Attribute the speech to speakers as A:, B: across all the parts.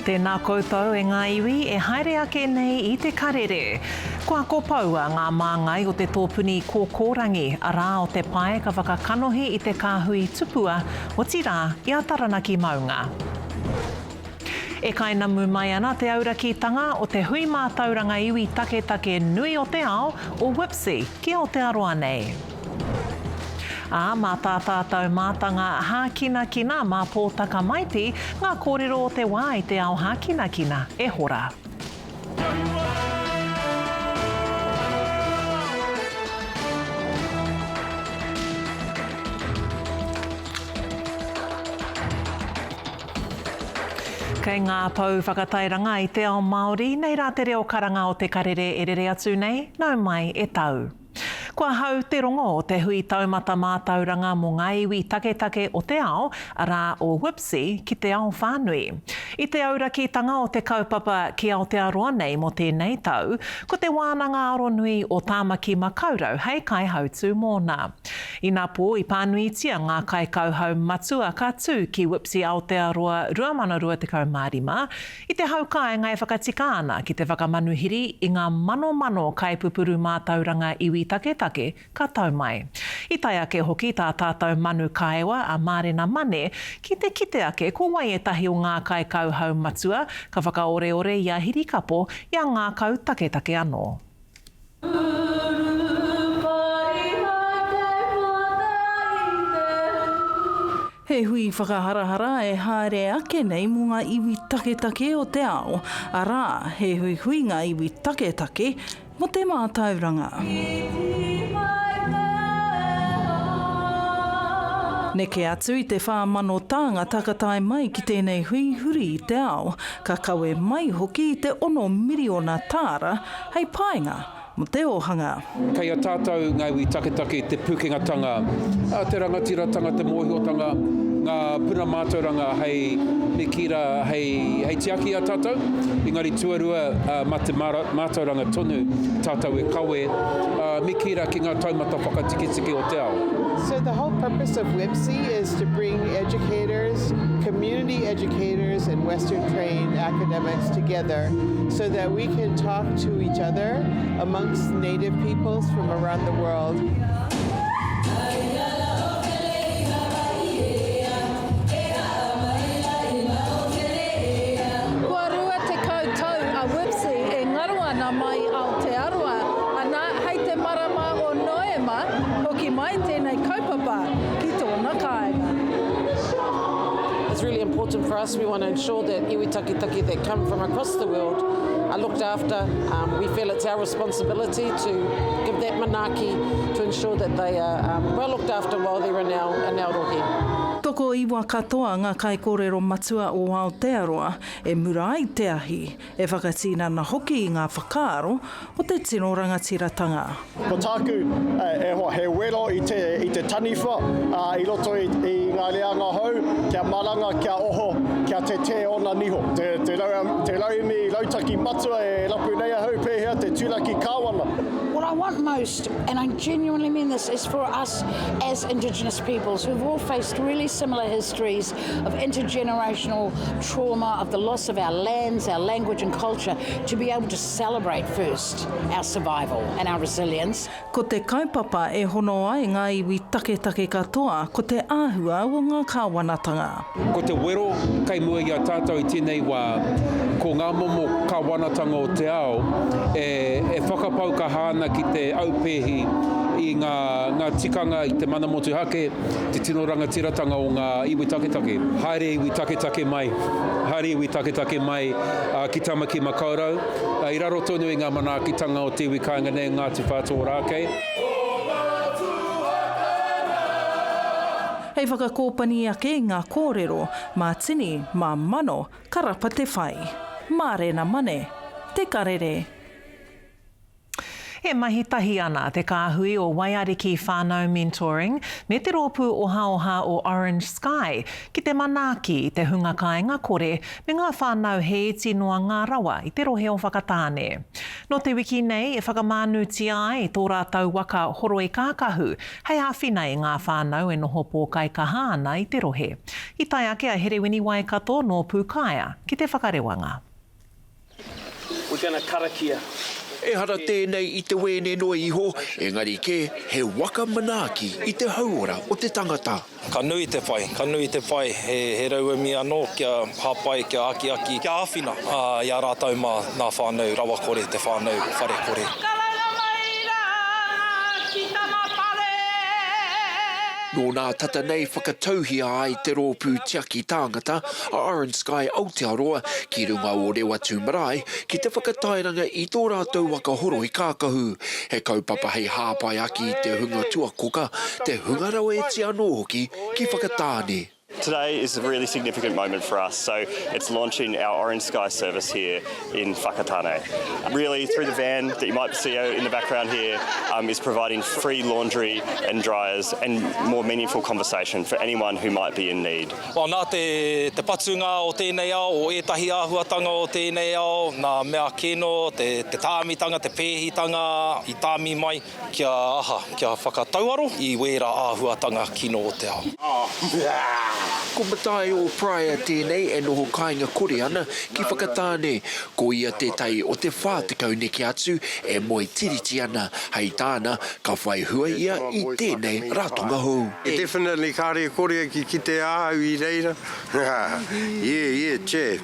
A: Tēnā koutou e ngā iwi e haere ake nei i te karere. Kua kopoua ngā māngai o te tōpuni kōkōrangi, arā o te pae ka whakakanohi i te kāhui tupua, otirā i a Taranaki maunga. E kainamu mai ana te aurakitanga o te hui mātauranga iwi taketake nui o te ao, o WIPCE, ki Aotearoa nei. Ā, mā tā tātou mātanga hākinakina, mā Pōtaka Maipi, ngā kōrero o te wā i te ao hākinakina e hora. Kei ngā pou whakatairanga i te ao Māori, nei rā te reo karanga o te karere e rere atu nei, nau mai e tau. Kua hau te rongo o te hui taumata mātauranga mō ngā iwi taketake o te ao, arā, o WIPCE, ki te ao whānui. I te aurakitanga o te kaupapa ki Aotearoa nei mō tēnei tau, ko Te Wānanga Aronui o Tāmaki Makaurau hei kaihautū mōna. Inapō i pānuitia ngā kaikauhau matua ka tū ki WIPCE Aotearoa 2025, I te hau kāinga e whakatika ana ki te whakamanuhiri i ngā manomano kaipupuru mātauranga iwi taketake ka tau mai. I tae ake hoki tā tātou manu kaewa a Mārena Mane ki te kite ake ko wai ētahi o ngā kaikauhau matua ka whakaoreore i a Hirikapo i a Ngākau Taketake anō.
B: He hui whakaharahara e haere ake nei mō ngā iwi taketake o te ao, arā, he huihuinga iwi taketake mō te mātauranga. Neke atu i te 4,000 tāngata ka tae mai ki tēnei hui huri i te ao, ka kawe mai hoki i te ono miriona tāra hei painga mō te ōhanga.
C: Kei a tātou ngā iwi taketake te pūkengatanga, te rangatiratanga, te mōhiotanga, ngā puna mātauranga hei, me kī rā, hei, hei tiaki i a tātou. Engari tuarua, mā te mātauranga tonu tātou e kawe, me kī rā ki ngā taumata whakatiketike o te ao.
D: So the whole purpose of WIPCE is to bring educators, community educators and Western trained academics together so that we can talk to each other amongst native peoples from around the world.
B: Kua 20 tau a WIPCE e ngaro ana mai Aotearoa, ana, hei te marama o Noema, hoki mai tēnei kaupapa ki tōna kāinga.
E: It's really important for us, we want to ensure that iwi taketake that come from across the world are looked after. Um, we feel it's our responsibility to give that manaaki to ensure that they are um, well looked after while they're in our, in our rohe.
B: Tokoiwa katoa ngā kaikōrero matua o Aotearoa e mura ai te ahi, e whakatinana hoki i ngā whakaaro o te tino rangatiratanga.
F: Ko tāku, e hoa, he wero i te, i te taniwha, ā, i roto i, i ngā reanga hou, kia maranga, kia oho, kia tetē ōna niho. Te, te, rau, te rauemi rautaki matua e rapu nei ahau, pēhea te turaki kāwana.
G: What I want most, and I genuinely mean this, is for us as Indigenous peoples who've all faced really similar histories of intergenerational trauma, of the loss of our lands, our language and culture, to be able to celebrate first our survival and our resilience.
B: Ko te kaupapa e hono ai ngā iwi taketake katoa ko te āhua o ngā kāwanatanga.
C: Ko te wero kei mua i a tātou i tēnei wā, ko ngā momo kāwanatanga o te ao e whakapau kaha ana ki te aupēhi i ngā, ngā tikanga, i te mana motuhake, te tino rangatiratanga o ngā iwi taketake. Haere iwi taketake mai, haere iwi taketake mai ki Tamaki Makaurau, i raro tonu i ngā manaakitanga o te iwi kāinga nei, Ngāti Whātua Ōrākei.
B: Hei whakakōpani ake i ngā kōrero, mā tini, mā mano, ka rapa te whai. Mārena Mane, Te Karere.
A: E mahi tahi ana te kāhui o Waiariki Whānau Mentoring me te rōpū ohaoha o Orange Sky ki te manaaki i te hunga kāinga kore me ngā whānau he iti noa ngā rawa i te rohe o Whakatāne. Nō te wiki nei e whakamānūtia ai tō rātou waka horoi kākahu hei āwhina i ngā whānau e noho pōkaikaha ana i te rohe. I tae ake a Herewini Waikato nō Pūkaea ki te whakarewanga.
H: We're gonna karakia.
I: Ehara tēnei i te wēne noa iho, engari kē he waka manaaki i te hauora o te tangata.
J: Ka nui te whai, ka nui te whai, he rauemi anō kia hāpai, kia akiaki, kia āwhina i a rātou mā nā whānau rawakore, te whānau wharekore.
K: Karanga mai rā ki tana pare.
I: Nō nā tata nei whakatauhia ai te rōpū tiaki tāngata a Iron Sky Aotearoa ki runga o Rewatū Marae ki te whakatairanga i tō rātou waka horoi kākahu, he kaupapa hei hāpai ake i te hunga tuakoka, te hunga rawa iti anō hoki ki Whakatāne.
L: Today is a really significant moment for us, so it's launching our Orange Sky service here in Whakatane. Really, through the van that you might see in the background here, um, is providing free laundry and dryers and more meaningful conversation for anyone who might be in need.
J: Well, nā te, te patunga o tēnei ao, o ētahi āhuatanga o tēnei ao, nā mea kino, te, te tāmitanga, te pēhitanga i tāmi mai kia aha, kia whakatauaro i wērā āhuatanga kino o te ao.
I: Ko Mataio Pryor tēnei e noho kāinga kore ana ki Whakatāne. Ko ia tētahi o te 40 neke atu e moe tiriti ana, hei tāna, ka whai hua ia i tēnei ratonga hou.
M: Definitely kāre e kore ki kite ahau i reira. Yeah, yeah, che.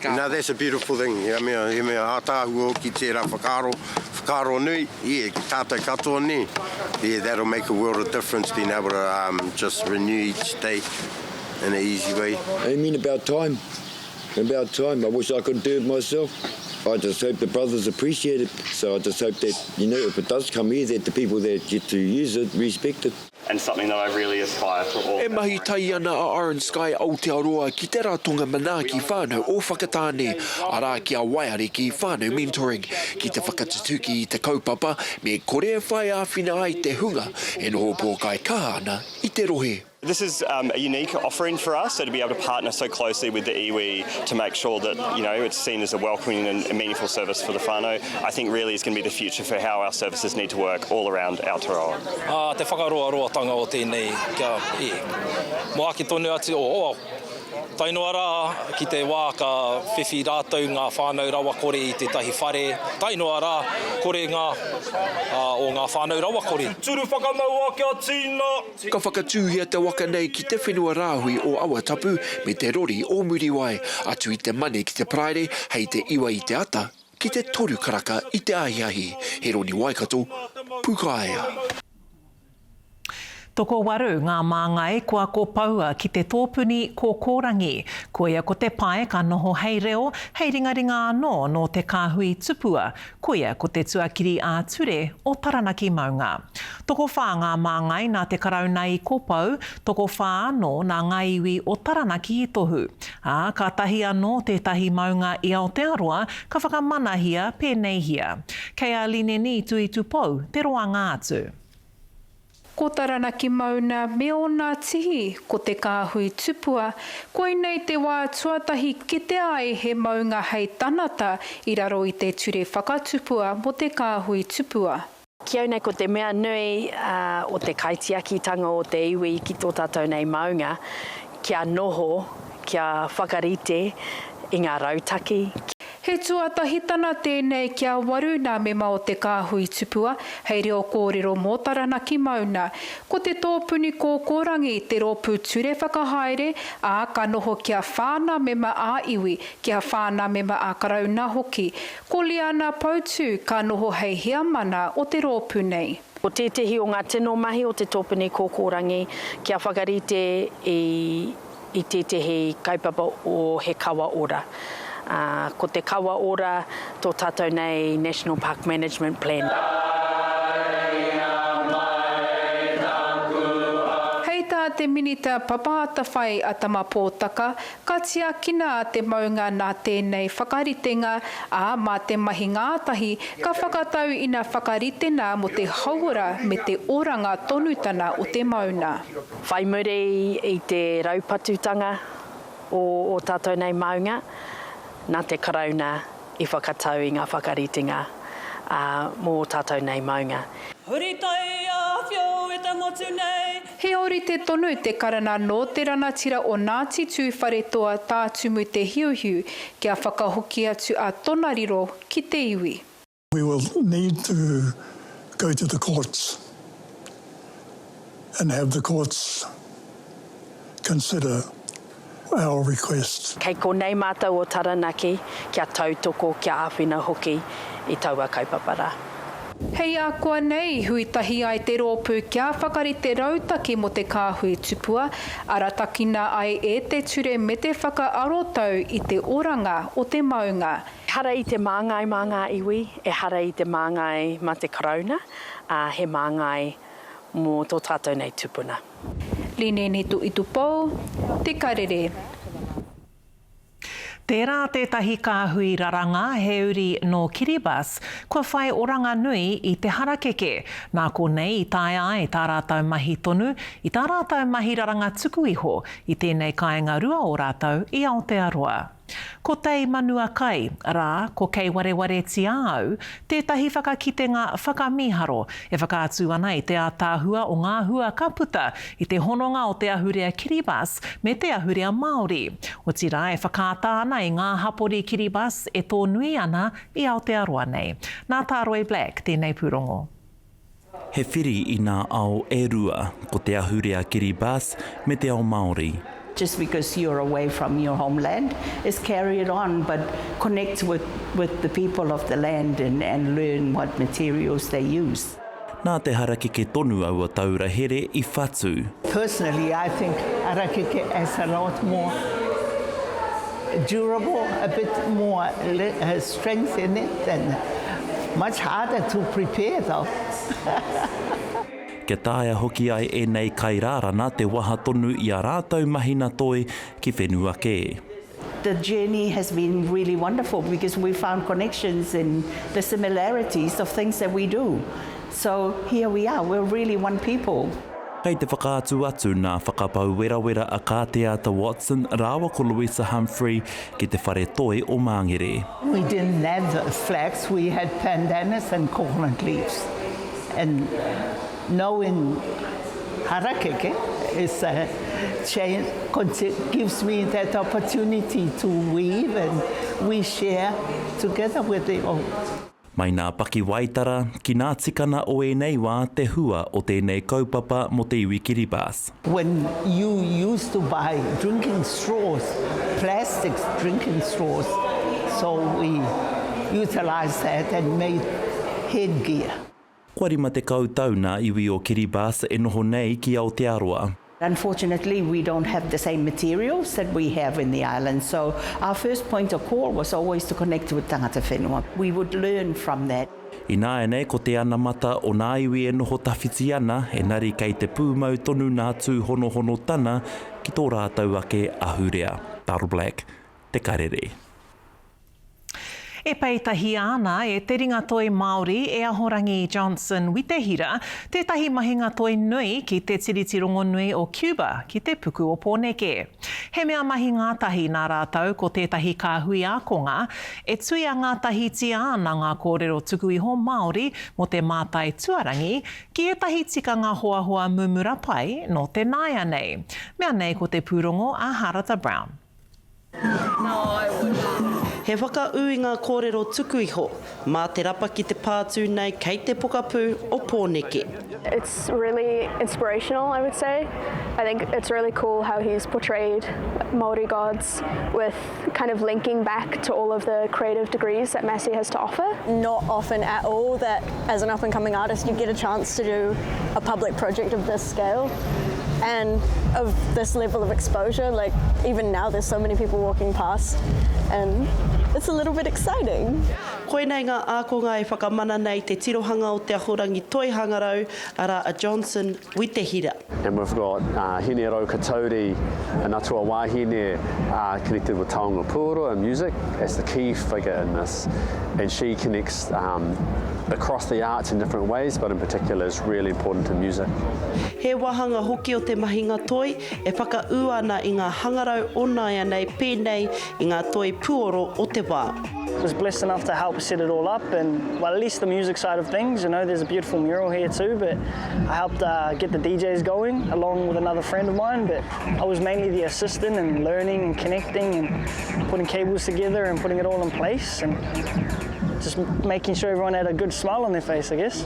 M: No, that's a beautiful thing. He mea, he mea ātaahua hoki tērā whakaaro, whakaaro nui, yeah, ki tātou katoa nē. Yeah, that'll make a world of difference being able to um, just renew each day in an easy way.
N: I mean about time. About time. I wish I could do it myself. I just hope the brothers appreciate it. So I just hope that, you know, if it does come here, that the people that get to use it respect it.
L: And something that I really aspire for all.
I: E mahi tahi ana a Iron Sky Aotearoa ki te Ratonga Manaaki Whānau o Whakatāne, arā ki a Waiariki Whānau Mentoring, ki te whakatutuki i te kaupapa me kore e whai āwhina ai te hunga e noho pōkai kaha ana i te rohe.
L: This is um, a unique offering for us, so to be able to partner so closely with the iwi to make sure that you know it's seen as a welcoming and meaningful service for the whānau, I think really is going to be the future for how our services need to work all around Aotearoa.
J: Ā, te whakaroaroatanga o tēnei kia, e, mō ake tonu atu, o, o, tae noa rā ki te wā ka whiwhi rātou ngā whānau rawakore i tētahi whare, tae noa rā, kore ngā, ā, o ngā whānau rawakore. Tūturu whakamaua kia tīna!
I: Ka whakatūhia te waka nei ki te whenua rāhui o Awatapu me te rori o Muriwai, atu i te Mane ki te Paraire hei te iwa i te ata, ki te toru karaka i te ahiahi. He roni Waikato, Pukaea.
A: Tokowaru ngā māngai kua kopoua ki te tōpuni kōkōrangi. Koia ko te pae ka noho hei reo, hei ringaringa anō nō te kāhui tupua. Koia ko te tuakiri ā-ture o Taranaki maunga. Tokowhā ngā māngai nā te Karauna i kopou, tokowhā anō nā ngā iwi o Taranaki i tohu. Ā, kātahi anō tētahi maunga i Aotearoa ka whakamanahia pēneihia. Kei a Lineni Tuitupou te roanga atu.
O: Ko Taranaki Mauna me ōna tihi, ko te kāhui tupua, koinei te wā tuatahi kitea ai he maunga hei tanata i raro i te ture whakatupua mō te kāhui tupua.
P: Ki au nei ko te mea nui o te kaitiakitanga o te iwi ki tō tātou nei maunga, kia noho, kia whakarite i ngā rautaki.
O: He tuatahitana tēnei kia waru nā mema o te kāhui tupua hei reo kōrero mō Taranaki Mauna. Ko te Tōpuni Kōkōrangi te rōpū ture whakahaere, ā, ka noho kia whā nā mema ā-iwi, kia whā nā mema ā-Karauna hoki. Ko Liana Poutu ka noho hei heamana o te rōpū nei.
P: Ko tētehi o ngā tino mahi o te Tōpuni Kōkōrangi kia whakarite i i tētehi kaupapa o He Kawa Ora. Ā, ko te Kawa Ora tō tātou nei National Park Management Plan.
O: Hei tā. te Minita Papa Atawhai a Tama Pōtaka, ka tiakina te maunga nā tēnei whakaritenga, ā, mā te mahi ngātahi ka whakatau ina whakaritena mō te hauora me te oranga tonutana o te mauna.
P: Whai muri i te raupatutanga o ō tātou nei maunga, nā te Karauna i whakatau i ngā whakaritenga mō ō tātou nei maunga.
K: Huri tai āwhio e te motu nei.
O: He ōrite tonu te karana nō te ranatira o Nāti Tūwharetoa Tā Tumu Te Hiuhiu kia whakahoki atu a Tonariro ki te iwi.
Q: We will need to go to the courts and have the courts consider our request.
P: Kei konei mātou o Taranaki kia tautoko, kia āwhina hoki i taua kaupapa rā.
O: Hei ākuanei i hui tahi ai te rōpū kia whakarite rautaki mō te kāhui tupua, aratakina ai e te ture me te whakaarotau i te oranga o te maunga.
P: Ehara i te māngai mā ngā iwi, ehara i te māngai mā te Karauna, ā, he māngai mō tō tātou nei tupuna.
O: Lineni Tuitupou, Te Karere.
A: Tērā tētahi kāhui raranga he uri nō Kiribati kua whai oranga nui i te harakeke. Nā konei i taea ai tā rātou mahi tonu i tā rātou mahi raranga tuku iho i tēnei kāinga rua o rātou i Aotearoa. Ko Tei Manua Kai, arā, ko Kei Warewaretia Au, tētahi whakakitenga whakamīharo e whakaatu ana i te ātaahua o ngā hua ka puta i te hononga o te ahurea Kiribati me te ahurea Māori, otirā e whakaata ana i ngā hapori Kiribati e tōnui ana i Aotearoa nei. Nā Tā Roy Black tēnei pūrongo.
R: He whiri i nā ao e rua, ko te ahurea Kiribati me te ao Māori.
S: Just because you're away from your homeland is carry it on but connect with with the people of the land and and learn what materials they use.
R: Nā te harakeke tonu aua taura here i whatu.
D: Personally I think harakeke is a lot more durable, a bit more strength in it than much harder to prepare though.
R: Kia taea hoki ai ēnei kairārana te waha tonu i ā rātou mahina toi ki whenua kē.
S: The journey has been really wonderful because we found connections and the similarities of things that we do. So here we are, we're really one people.
R: Kei te whakaatu atu nā whakapau werawera a Kāteata Watson rāua ko Louisa Humphrey ki te whare toi o Māngere.
D: We didn't have flax, we had pandanus and coconut leaves. And knowing harakeke is a change, gives me that opportunity to weave and we share together with the old.
R: Mai nā pakiwaitara, ki nā tikana o ēnei wā te hua o tēnei kaupapa mō te iwi Kiribati.
D: When you used to buy drinking straws, plastic drinking straws, so we utilised that and made headgear.
R: Kua 50 tau nā iwi o Kiribati e noho nei ki Aotearoa.
S: Unfortunately, we don't have the same materials that we have in the island, so our first point of call was always to connect with tangata whenua. We would learn from that.
R: Ināianei ko te anamata o nā iwi e noho tawhiti ana, engari kei te pūmau tonu nā tūhonohonotana ki tō rātou ake ahurea. Darryl Black, Te Karere.
A: E peitahia ana e te ringatoi Māori e Ahorangi Johnson Witehira tētahi mahinga toi nui ki te tiriti rongonui o Cuba ki te puku o Pōneke. He mea mahi ngātahi nā rātou ko tētahi kāhui ākonga e tuia ngātahitia ana ngā kōrero tuku iho Māori mō te mātai tuarangi ki ētahi tikanga hoahoa mumura pai nō te nāianei. Mea nei ko te pūrongo a Harata Brown.
E: He whakaū i ngā kōrero tuku iho, mā te rapa ki te pātū nei kei te pokapū o Pōneke.
T: It's really inspirational I would say. I think it's really cool how he's portrayed Māori gods with kind of linking back to all of the creative degrees that Massey has to offer.
U: Not often at all that as an up and coming artist you get a chance to do a public project of this scale and of this level of exposure. Like even now there's so many people walking past and it's a little bit exciting.
F: Koinei ngā ākonga e whakamana nei te tirohanga o te Ahorangi Toi Hangarau, arā a Johnson Witehira.
V: And we've got Hine Raukatauri, an atua wahine connected with taonga puoro and music as the key figure in this. And she connects across the arts in different ways, but in particular is really important to music.
F: He wāhanga hoki o te mahinga toi e whakaū ana i ngā hangarau o nāianei pēnei i ngā toi puoro o te wā.
W: Was blessed enough to help set it all up and well at least the music side of things, you know, there's a beautiful mural here too, but I helped uh, get the DJs going along with another friend of mine, but I was mainly the assistant and learning and connecting and putting cables together and putting it all in place and just making sure everyone had a good smile on their face, I guess.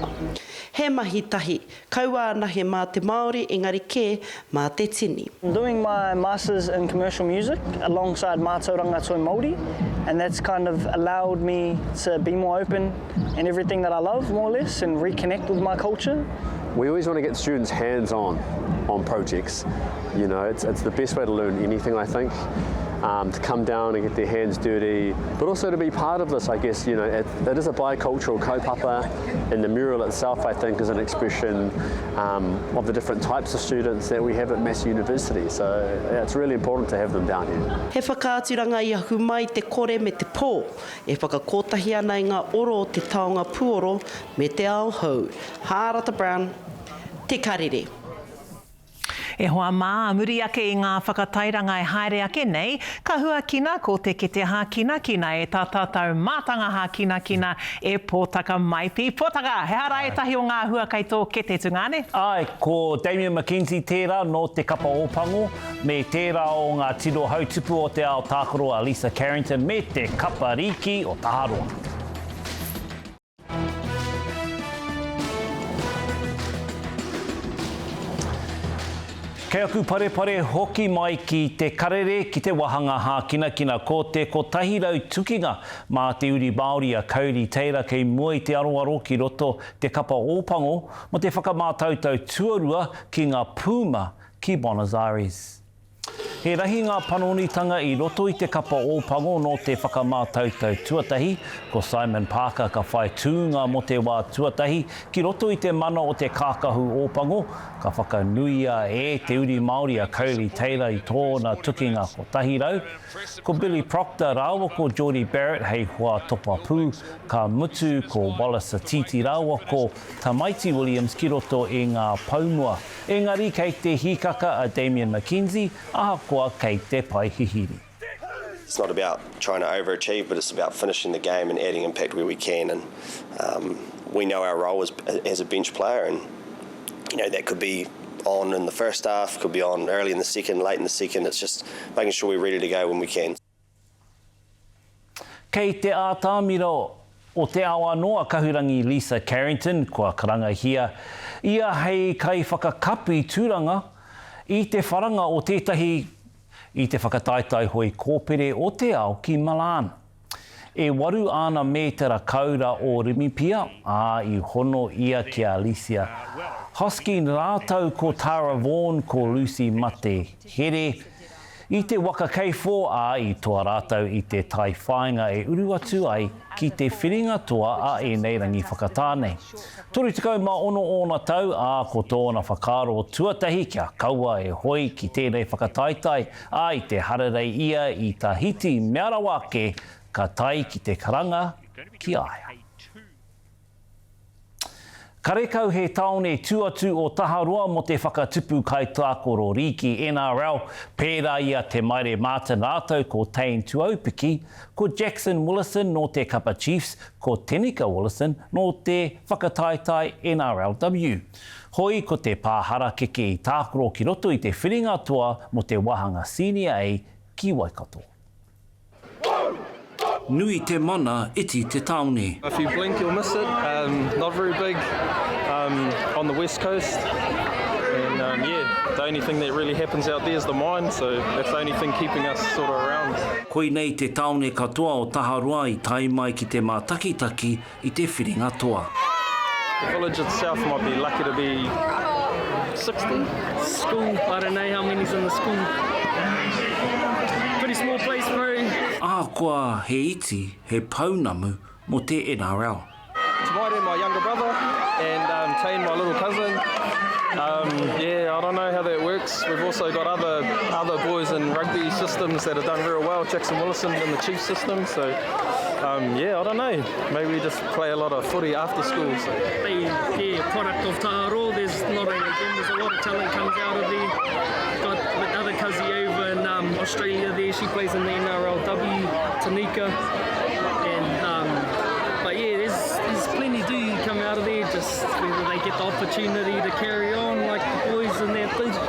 F: He mahi tahi, kaua anahe mā te Māori engari kē mā te tini.
W: I'm doing my Masters in Commercial Music alongside Mātauranga Toi Māori and that's kind of allowed me to be more open in everything that I love, more or less, and reconnect with my culture.
V: We always want to get students hands-on on projects. You know, it's, it's the best way to learn anything, I think. Um, to come down and get their hands dirty, but also to be part of this, I guess, you know, it, it is a bicultural kaupapa, and the mural itself, I think, is an expression um, of the different types of students that we have at Massey University. So yeah, it's really important to have them down here.
F: He whakaaturanga i ahu mai te kore me te pō, e whakakotahi ana i ngā oro o te taonga puoro me te ao hou. Hārata Brown, Te Karere.
A: E hoa mā, ā muri ake i ngā whakatairanga e haere ake nei, ka huakina ko te kete hākinakina e tā tātou mātanga hākinakina e Pōtaka Maipi. Pōtaka, he aha rā ētahi o ngā hua kei tō kete tungāne?
X: Āe, ko Damian McKenzie tērā nō te kapa Ōpango, me tērā o ngā tino hautupu o te ao tākaro a Lisa Carrington me te kapa rīki o Taharoa. Kei aku parepare hoki mai ki te karere ki te wahanga hākinakina. Ko te 100 tukinga mā te uri Māori a Cody Taylor kei mua i te aroaro ki roto te kapa Ōpango mō te whakamātautau tuarua ki ngā Puma ki Buenos Aires. He rahi ngā panonitanga i roto i te kapa Ōpango nō te whakamātautau tuatahi, ko Simon Parker ka whai tūnga mō te wā tuatahi ki roto i te mana o te kākahu Ōpango, ka whakanuia e te uri Māori a Cody Taylor i tōna tukinga 100, ko Billy Proctor rāua ko Jordie Barrett hei hoa topa pū, ka mutu ko Wallace Atiti rāua ko Tamaiti Williams ki roto i ngā poumua. Engari kei te hīkaka a Damian McKenzie ahakoa kei te pae hihiri.
L: It's not about trying to overachieve, but it's about finishing the game and adding impact where we can. And um, we know our role as, as a bench player, and you know that could be on in the first half, could be on early in the second, late in the second. It's just making sure we're ready to go when we can.
X: Kei te ātamira o te ao anō a Kahurangi Lisa Carrington, kua karangahia ia hei kaiwhakakapi tūranga i te wharanga o tētahi i te whakataetae hoi kōpere o te ao ki Milan. E waru āna mētera kaura o Rimipia, ā, i hono ia ki a Alicia Hosking rātou ko Tara Vaughan ko Lucy Mate Here, I te waka K4, ā, i toa rātou i te tai whāinga e uru atu ai ki te whiringa toa a ēnei rangi whakatā nei. 36 ōna tau, ā, ko tōna whakaaro tuatahi kia kaua e hoi ki tēnei whakataetae, ā, i te hararei ia i Tahiti mea rawa ake ka tae ki te karanga ki a ia. Karekau he tāone tū atu o Taharoa mō te whakatupu kaitākaro rīki NRL, pērā i a Te Maire Martin rātou ko Tane Tuaupiki, ko Jackson Willison nō te kapa Chiefs, ko Tenika Willison nō te whakataetae NRLW. Hoi ko te pā harakeke i tākaro ki roto i te whiringa toa mō te wāhanga Senior A ki Waikato. Nui te mana, iti te taone.
Y: If you blink you'll miss it, um, not very big um, on the west coast and um, yeah, the only thing that really happens out there is the mine, so that's the only thing keeping us sort of around.
X: Koinei te taone katoa o Taharoa i tae mai ki te mātakitaki i te whiringa toa.
Y: The village itself might be lucky to be. 60. School, I don't know how many's in the school. Pretty small place bro.
X: Ahakoa he iti, he pounamu mō te NRL.
Y: Tamaire, my younger brother, and um, Tane, my little cousin. Um, yeah, I don't know how that works. We've also got other other boys in rugby systems that have done real well, Jackson Willison in the Chiefs system. So, um, yeah, I don't know. Maybe we just play a lot of footy after school. So.
B: They, yeah, product of Taharoa. There's not only them, there's a lot of talent comes out of there. Got the other cousin over in um, Australia there. She plays in the NRLW, Tanika. And um, but yeah, there's, there's plenty do come out of there, just whether they get the opportunity to carry on like the boys in that thing. So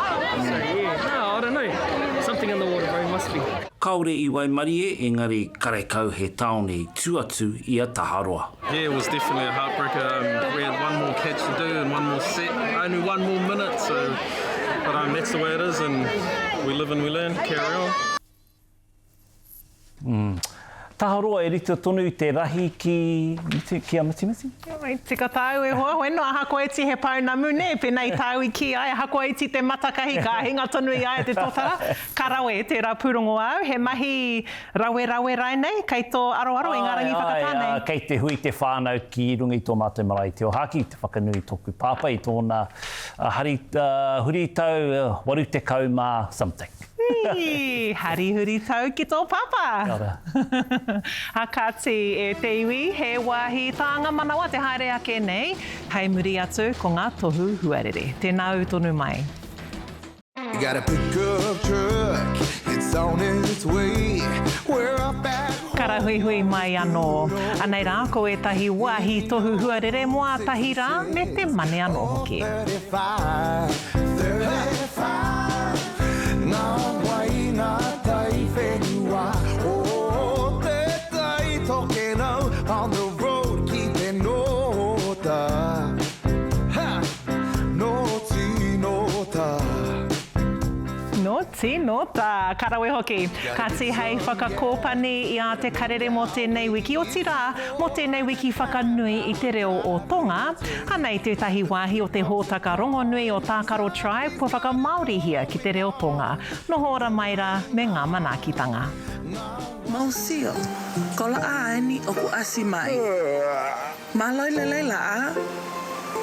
B: yeah, no, I don't know. Something in the water, bro, must be.
X: Kāore i waimarie, engari karekau he tāone i tū atu i a Taharoa.
Y: Yeah, it was definitely a heartbreaker. Um, we had one more catch to do and one more set, only one more minute, so but um, that's the way it is and we live and we learn, carry on.
X: Mm. Taharoa e rite tonu te rahi ki, ki a Mitimiti?
A: I tika tāu e hoa, weno ahakoa iti he pounamu, nē, pēnā i tāu i kī ai, ahakoa iti te matakahi, ka hinga tonu i a ia te totara, ka rawe tērā pūrongo āu, he mahi rawerawe rainei, kei tō aroaro i ngā rangi whakatā nei?
X: Āe, āe, kei te hui te whānau ki runga i tō mātou marae i Te Ōhākī, te whakanui i tōku pāpā i tōna hari, huritau 80 mā something.
A: Hī, hari huri tau ki tō pāpā.
X: Kia ora.
A: A kāti, e te iwi, he wāhi tānga manawa te haere ake nei, hei muri atu ko ngā tohu huarere. Tēnā ū tonu mai.
C: You got a pickup truck, it's on its way. We're up at
A: Karahuihui mai anō. Anei rā ko ētahi wāhi tohu huarere mō ātahi rā me te mane anō hoki.
C: 35, 35. Ngā wai, ngā tai whenua o te tai tokerau On the road ki te nōta Ha! Nō Tīnōta.
A: Nō Tīnōta. Ka rawe hoki. Kāti hei whakakōpani i a Te Karere mō tēnei wiki, otirā, mō tēnei wiki whakanui i te reo o Tonga. Anei tētahi wāhi o te hōtaka rongonui o Tākaro Tribe kua whakamāorihia ki te reo Tonga. Noho ora mai rā me ngā manaakitanga.
G: Mausio, ko la aeni o ku asi mai. Maloi lelei la a,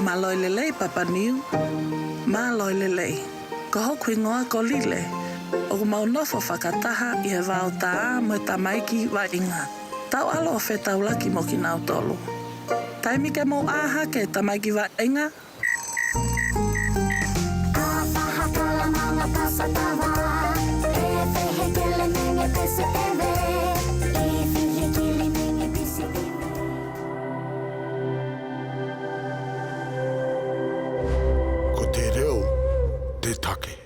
G: maloi lelei papa niu, maloi lelei. Ko hoku ingoa ko Lile, o ku mau nofo whakataha i he vao taa moe tamaiki vainga. Tau alo o whetaulaki mo ki Nautolu. Taimi ke mou aha ke tamaiki vainga.
C: Ko te reo te take.